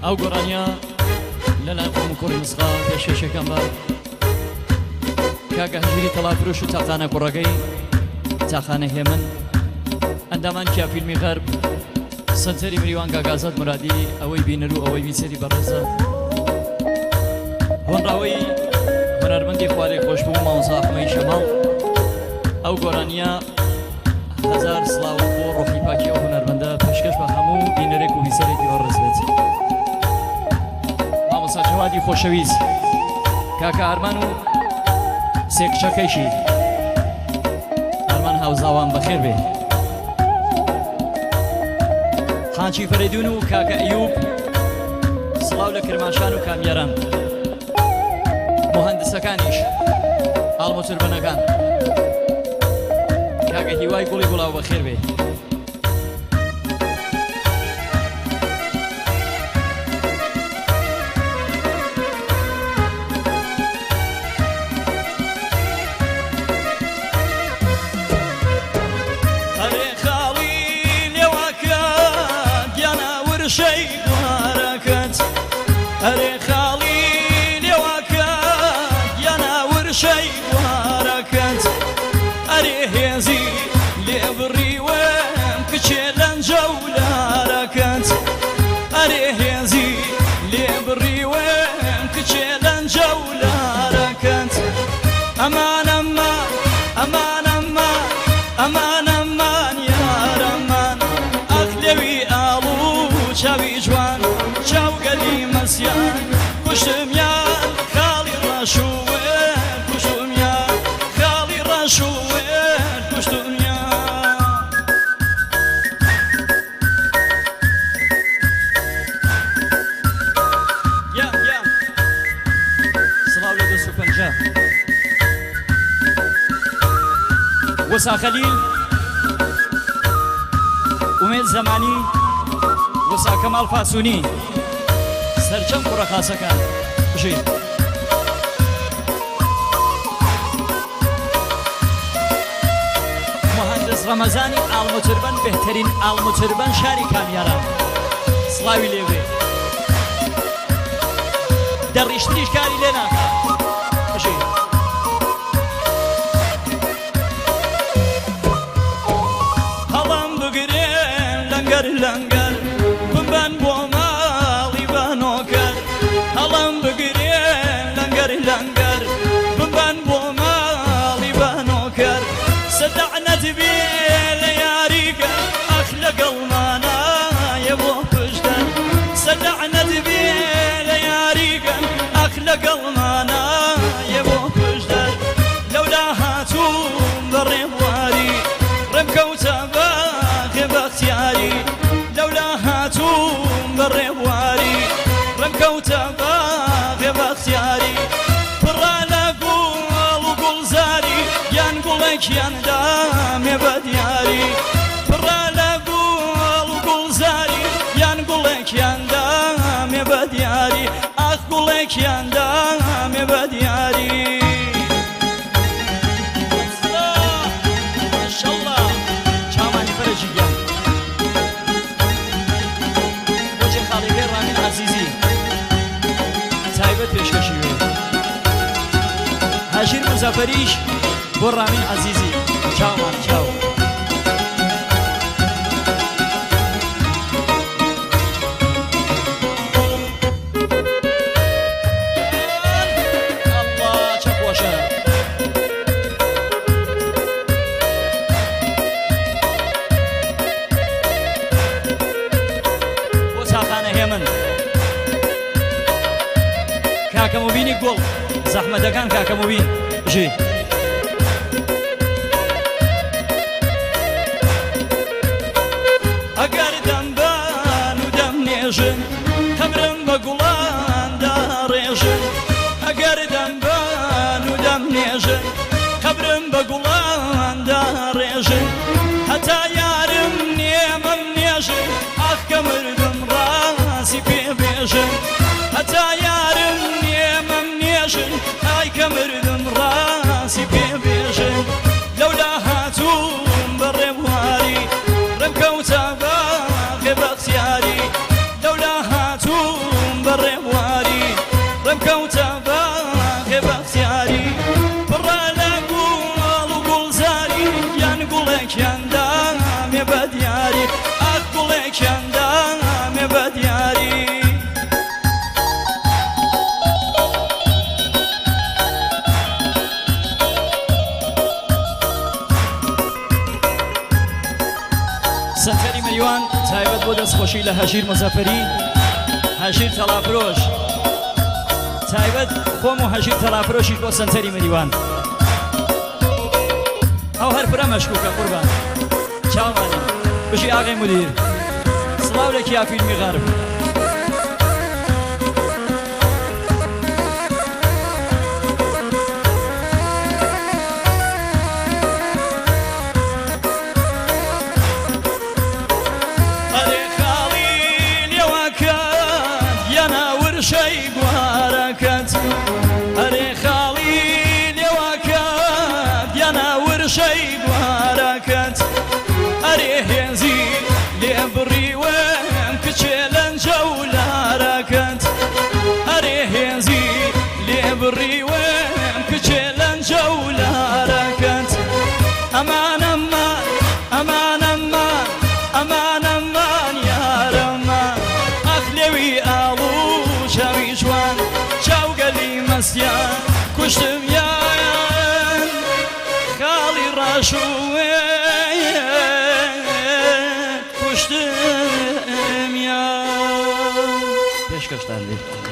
ئەو گۆرانیە لەلایەن خۆم و کوڕی مسخا پێشکەشەکەم بە کاکە هەژیری تەڵافرۆش و تاقانە کوڕەکەی تاقانە هێمن، ئەندامان کیا فیلمی غەرب، سەنتەری مریوان گاگازاد مرادی، ئەوەی بینەر و ئەوەی بیسەری بەڕێزە، هۆنراوەی هونەرمەندی خوارێ خۆشبوو مامۆستا ئەحمەی شەماڵ. ئەو گۆرانیە هەزار سڵاو بۆ ڕۆحی پاکی ئەو هونەرمەندە پێشکەش بە هەموو بینەرێک و بیسەرێکی بەڕێز بێت. مامۆستا جەوادی خۆشەویست، کاکە ئارمان و سێ کچەکەیشی ئارمان هاوزاوان بەخێر بێ. حاجی فەرەیدون و کاکە ئەیوب سڵاو لە کرماشان و کامیاران، مهندسەکانیش ئاڵمۆتربەنەکان، کاکە هیوای گوڵی گوڵاو بەخێر بێ. ئەرێ خاڵی لێواکەت گیانە ورشەی گوارەکەت، ئەرێ خاڵی لێواکەت گیانە ورشەی گوارەکەت، ئەرێ هێزی لێبڕیوم کچێ لەنجە و لارەکەت، ئەرێ هێزی لێبڕیوم کچێ لەنجە و لارەکەت. ئەمان ئەمان ئەمان ئەمان ئەمان ئەمان یارەمان، ئاخ لێوی ئاڵ و چاوی جوان، چاوگەلی مەسیان، کوشتمیان خاڵی ڕەشوێر، کوشتمیان خاڵی ڕەشوێر، کوشتمیان. یا یا سڵاو لە دەست و پەنجە وەسا خەلیل، ئومێد زەمانی، وەسا کەماڵ فاسونی، سەرجەم کوڕە خاسەکان بژین. مهندس ڕەمەزانی ئاڵموتربەن، بهترین ئاڵموتربەن شاری کامیاران، سڵاوی لێبێ. دەڕیشتریش کاری لێ ناکا. بژین. هەڵم بگرێن لەنگەر لەنگەر، بمبەن بۆ ماڵی بەنۆکەر، هەڵم بگرێن لەنگەر لەنگەر، بمبەن بۆ ماڵی بەنۆکەر، سەدەعنەت بێ لە یاریگە، ئەخ لەگەڵمانایە بۆ پشتەر، سەدەعنەت بێ لە یاریگە، ئەخ لەگەڵمانایە بۆ پشتەر. لەولا هاتووم بە ڕێبواری، ڕێم کەوتە باخێ بەختیاری، لەولا هاتووم بە ڕێبواری، ڕێم کەوتە باخێ بەختیاری، پڕە لە گوڵ و گوڵزاری، یان گوڵێکیان دامێ بە دیاری، پڕە لە گوڵ و گوڵزاری، یان گوڵێکیان دامێ بە دیاری، ئاخ گوڵێکیان دامێ بە دیاری. ماشەڵڵا چاوانی فەرەجی گیان، بۆ خاڵیەکەی ڕامین عەزیزی تایبەت پێشکەشی وێ، هەژیر مزەفەریش بۆ ڕامین عەزیزی. چاومان چاو. ئەڵڵا چە خۆشە. بۆ چاخانە هێمن، کاکە مبینی گوڵ، زەحمەتەکان کاکە مبین ژی. ئەگەر دەمبان و دەم نێژن، قەبرم بە گوڵان داڕێژن، ئەگەر دەمبان و دەم نێژن، قەبرم بە گوڵان داڕێژن، هەتا یارم نێمەم نێژن، ئاخ کە مردم ڕاستی پێ بێژن، هەتا یارم نێمەم نێژن، ئای کە مردم ڕاستی پێ بێژن. لەولا هاتووم بە ڕێبواری، ڕێم کەوتە باخێ بەختیاری، لەولا هاتووم کەوتە باخێ بەختیاری پڕە لە گوڵ و گوڵزاری یان گوڵێکیان دامێ بە دیاری ئاخ گوڵێکیان دامێ بە دیاری. سەنتەری مەریوان تایبەت بۆ دەستخۆشی لە هەژیر مزەفەری، هەژیر تەڵافرۆش، تایبەت خۆم و هەژیر تەڵافرۆشیش بۆ سەنتەری مەریوان. ئەو هەر فرە مەشکوکە قوربان چاومانی. بژی ئاغای مدیر. سڵاو لە کیا فیلمی غەرب. ئەرێ خاڵی لێوەکەت یانە ورشەی گوارەکەت، ئەرێ خاڵی لێوەکەت یانە ورشەی گوارەکەت، ئەرێ هێزی لێ بڕیوم کچێ لەنجە و لارەکەت، ئەرێ هێزی لێ بڕیوم کچێ لەنجە و لارەکەت. ئەمان ئەمان ئەمان ئەمان ئەمان ئەمان یارەمان، ئاخ لێوی ئاڵ و چاوی جوان، چاوگەلی مەستیان کوشتم یان، خاڵی ڕەشوێ کوشتم یان. پێشکەشتان بێت.